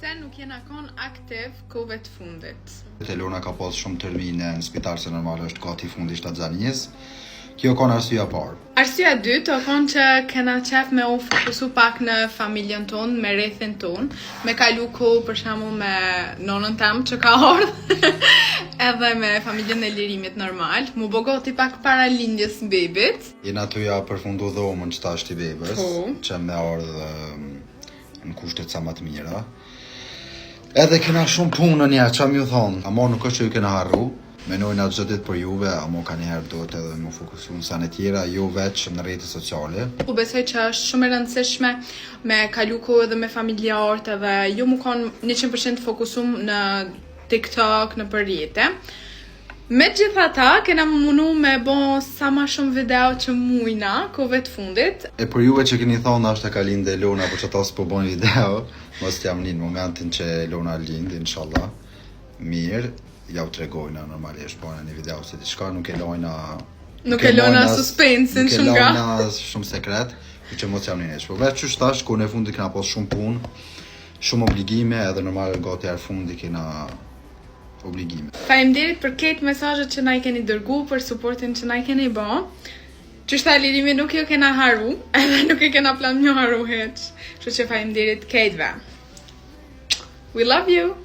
Pse nuk jena kon aktiv kohëve të fundit? Elona ka pas shumë termine në spital se normal është gati fundi i shtatzanies. Kjo kanë arsyeja e parë. Arsyeja e dytë o kon që kena qef me u fokusu pak në familjen tonë, me rrethin tonë, me kalu kohë për shembull me nonën tem që ka ardhë, edhe me familjen e Lirimit normal, mu bo gati pak para lindjes bebit. Jena tu ja përfundu dhomën që tash ti bebës, Po. që me ardhë në kushtet sa më të mira. Edhe kena shumë punë në njerë, qa m'ju thonë? Amo nuk është që ju kena harru, menojna çdo ditë për juve, amo ka njëherë duhet edhe mu fokusu në sene tjera, jo veç në rrjetet sociale. Po besoj që është shumë e rëndësishme me kalu kohë edhe me familjarët edhe jo mu kon 100% fokusum në TikTok, në për rrjete. Me gjitha ta, kena më munu me bo sa ma shumë video që mujna kohëve të fundit. E për juve që keni thonë është e ka lindë Elona, por që ata s'po bojnë video, mos t'jam një në momentin që Elona lind, inshallah, mirë, ja u tregojna normalisht, bojna një video ose diçka, nuk e lojna Nuk e lojna mojna- suspensin nuk e shumë nga. lojna shumë sekret, por që mos jam një nesh. Po veç qysh thash, kohën e fundit kena pas shumë punë, shumë obligime, edhe normal gati herë fundi kena obligime. Faleminderit për këtë mesazhet që na i keni dërgu, për suportin që na i keni bo. Qysh tha Lirimi nuk ju kena haru, edhe nuk e kena plan m'ju haru hiç. Kështu që faleminderit kejtve. We love you.